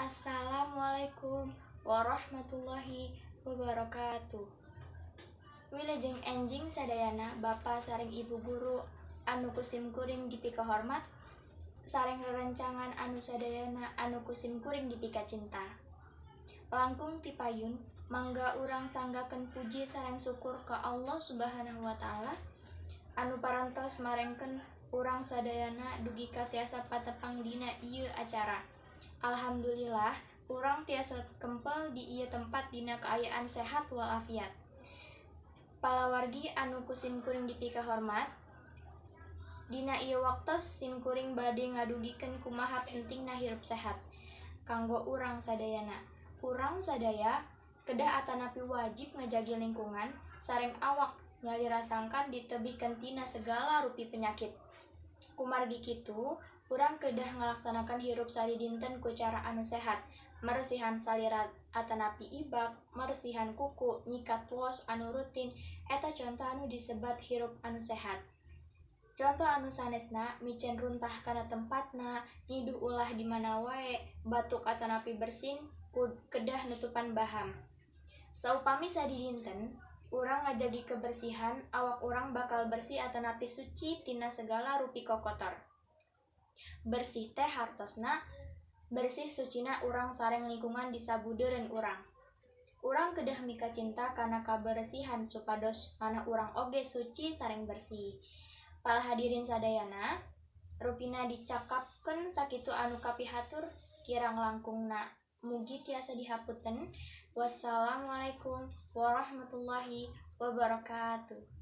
Assalamualaikum warahmatullahi wabarakatuh. Wilujeng enjing sadayana, Bapak sareng Ibu guru anu ku sim kuring dipikahormat sareng rerencangan anu sadayana anu ku sim kuring dipikacinta. Langkung ti payun, mangga urang sanggakeun puji sareng syukur ka Allah Subhanahu wa Ta'ala anu parantos marengkeun urang sadayana dugi ka tiasa patepang dina ieu acara. Alhamdulillah, urang tiasa kempel di ieu tempat dina kaayaan sehat walafiat. Palawargi anu ku sim kuring dipikahormat, dina ieu waktos sim kuring bade ngadugikeun kumaha pentingna hirup sehat kanggo urang sadayana. Urang sadaya kedah atanapi wajib ngajagi lingkungan sareng awak nyalira sangkan ditebihkeun tina segala rupi penyakit. Kumargi kitu, urang kedah ngalaksanakan hirup sadidinten ku cara anu sehat, meresihan salira atanapi ibak, meresihan kuku, nyikat wos anu rutin, eta conto anu disebat hirup anu sehat. Conto anu sanesna, micen runtah kana tempatna, nyiduh ulah di mana wae, batuk atanapi bersin kedah nutupan baham. Saupami sadidinten urang ngajagi kebersihan, awak urang bakal bersih atanapi suci tina segala rupi kokotor. Bersih teh hartosna bersih sucina urang sareng lingkungan di sabudeureun urang. Urang kedah mikacinta kana kaberesihan supados manah urang oge suci sareng bersih. Para hadirin sadayana, rupina dicakapkeun sakitu anu kapihatur, kirang langkungna mugi tiasa dihapunten. Wassalamualaikum warahmatullahi wabarakatuh.